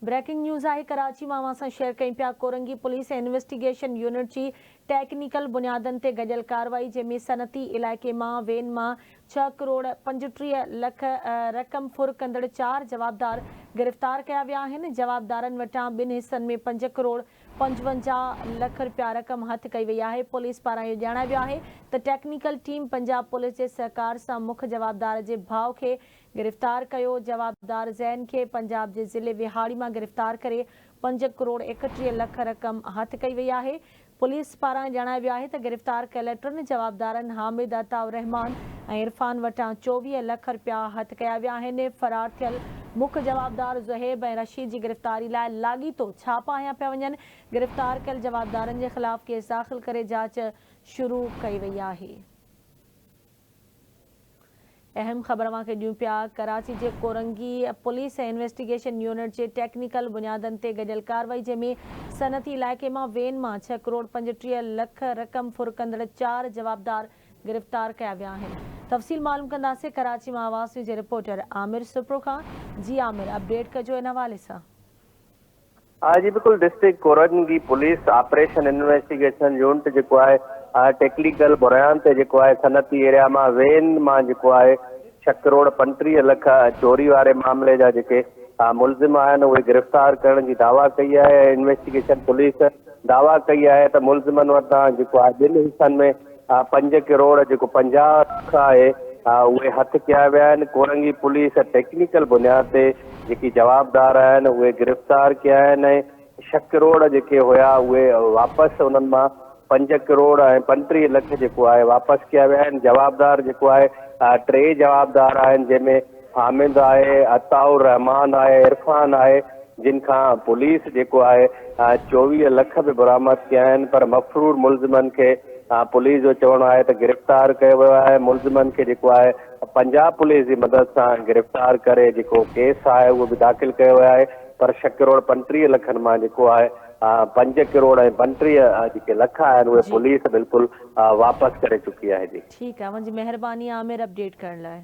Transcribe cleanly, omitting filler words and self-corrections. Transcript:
Breaking news آهي ڪراچي مان اوهان سان شيئر ڪيون پيا ڪورنگي پوليس ۽ انويسٽيگيشن يونٽ جي ٽيڪنيڪل بنيادن تي گڏيل ڪارروائي جنهن ۾ صنعتي علائقي مان وين مان ڇهه ڪروڙ 35 لک رقم ڦر ڪندڙ چار جوابدار گرفتار ڪيا ويا آهن جوابدارن وٽان ٻن حصن ۾ پنج ڪروڙ 55 لک رپيا رقم هٿ ڪئي وئي آهي پوليس پاران اهو ڄاڻايو ويو آهي ته ٽيڪنيڪل ٽيم پنجاب پوليس جي سهڪار سان مک جوابدار جي ڀاء کي گرفتار ڪيو، جوابدار زين کي پنجاب جي ضلعي وهاڙي مان گرفتار ڪري پنج ڪروڙ 31 لک رقم هٿ ڪئي وئي آهي. پوليس پاران ڄاڻايو ويو آهي ته گرفتار ڪيل ٽن جوابدارن حامد، عطاء الرحمان ۽ عرفان وٽان 24 لک رپيا هٿ ڪيا ويا آهن. فرار ٿيل مک جوابدار زوهيب ۽ رشيد جي گرفتاري لاء لاڳيتو ڇاپا هنيا پيا وڃن. گرفتار ڪيل جوابدارن جي خلاف ڪيس داخل ڪري جاچ شروع ڪئي وئي آهي. اهم خبر اوهان کي ڏيون پيا، ڪراچي جي ڪورنگي پوليس ۽ انويسٽيگيشن يونٽ جي ٽيڪنيڪل بنيادن تي گڏيل ڪارروائي جنهن ۾ صنعتي علائقي مان وين مان ڇهه ڪروڙ 35 لک رقم ڦر ڪندڙ چار جوابدار گرفتار ڪيا ويا آهن. تفصيل معلوم ڪنداسين ڪراچي مان آواز نيوز جي رپورٽر عامر سپرو کان جي عامر اپڊيٽ ڪجو ان حوالي سان. ها جي بلڪل district Korangi police operation investigation unit جيڪو آهي ٽيڪنيڪل بنياد تي جيڪو آهي صنعتي ايريا مان وين مان جيڪو آهي ڇهه ڪروڙ 35 لک چوري واري معاملي جا جيڪي ملزم آهن اهي گرفتار ڪرڻ جي دعويٰ ڪئي آهي ۽ انويسٽيگيشن پوليس دعويٰ ڪئي آهي ته ملزمن وٽان جيڪو آهي ٻن حصن ۾ پنج ڪروڙ جيڪو 50 لک آهي اهي هٿ ڪيا ويا آهن ڪورنگي پوليس ٽيڪنيڪل بنياد تي جيڪي جوابدار آهن اهي گرفتار ڪيا آهن ۽ ڇهه ڪروڙ جيڪي هيا اهي واپس انهن مان پنج ڪروڙ ۽ 35 لک جيڪو آهي واپس ڪيا ويا آهن جوابدار جيڪو آهي ٽي جوابدار آهن جنهن ۾ حامد آهي عطاء الرحمان آهي عرفان آهي جن کان پوليس جيڪو آهي 24 لک به برآمد ڪيا آهن پر مفرور ملزمن کي پوليس جو چوڻ آهي ته گرفتار ڪيو ويو آهي ملزمن کي جيڪو آهي پنجاب پوليس جي مدد سان گرفتار ڪري جيڪو ڪيس آهي اهو به داخل ڪيو ويو آهي پر ڇهه ڪروڙ 35 لکن مان جيڪو آهي پنج ڪروڙ ۽ 35 جيڪي لک آهن اهي پوليس بلڪل واپس ڪري چڪي آهي جي. ٺيڪ آهي اوهان جي مهرباني عامر اپڊيٽ ڪرڻ لاء.